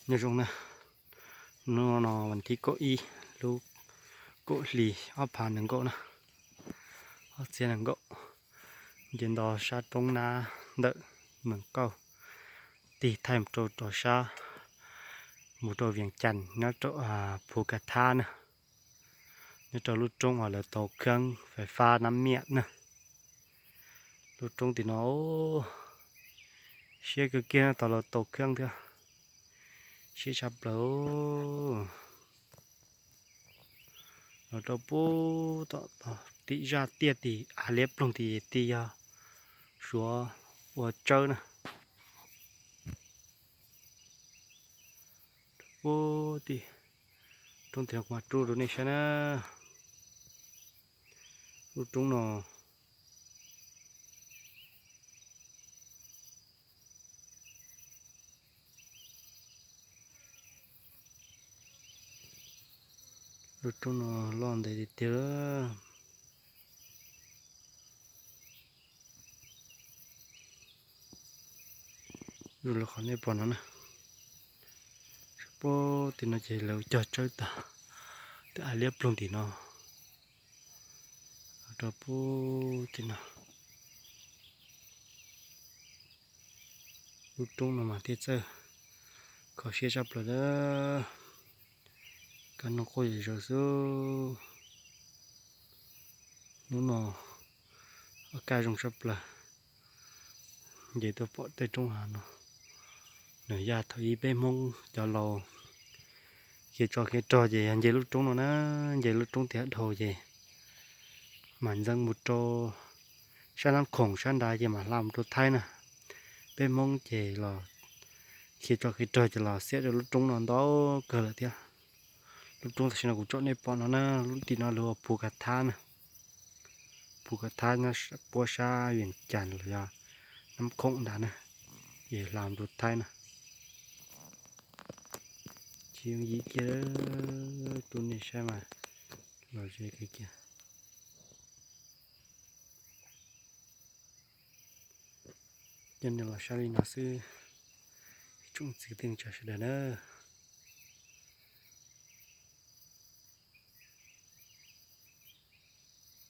Nyob zoo na, hnub no vas thib kaum ib lub kaum hlis ob phav nees nkaum na, ob txhiab nees nkaum. Nce nto sab roob nab ntawm Mees Kauj, tig thaij mus rau rov sab, mus rau Vias Cas nyob rau Phu Ka Thab na, nyob rau lub roob uas lawv tau kheeb fais fab nab miam na. Lub roob tim no siab kawg kiag no, tau lawv tau kheeb thiab, siab tshaj plaws. Los rau pub tom tim zaj tiaj tim av liab ploog tim tim yog Suav ua tsawb na. Pub tim roob tim no kuv mam rub rau nej saib na. Lub roob no, lub roob no loj ntev tiag tiag. Zoo li qhov nej pom no na, pub tim no ces lawv cog tsawb tas, tim av liab ploog tim no. Rau pub tim no, lub roob no mas thiaj txawj kho siab tshaj plaws lawm. Kab noog quaj zom zaws xwb. Hnub no kaj zoo tshaj plaws, nce tuaj pom tej roob hav no. Nws yog thaum ub peb Hmoob cov laus khiav tsov khiav rog ces yog nce lub roob no na, nce lub roob tim dhau ces mam ntxeev mus rau sab Nab Khoom sab nrad ces mam hla mus rau Thaib na. Peb Hmoob ces los khiav tsov khiav rog ces los xiab rau lub roob no ntau kawg lawm thiab. Lub roob tam sim no kuv tsom nej pom no na, lub tim no lawv ua Phu Ka Thab na. Phu Ka Thab nyob puab sab Vias Cas los yog Nab Khoom ntawd na, es hla mus rau Thaib na. Tsis yooj yim kiag, rub nej saib mas los ze kawg kiag. Coj nej los saib li no xwb, ib tsoom txiv tij tsa sawv daws na.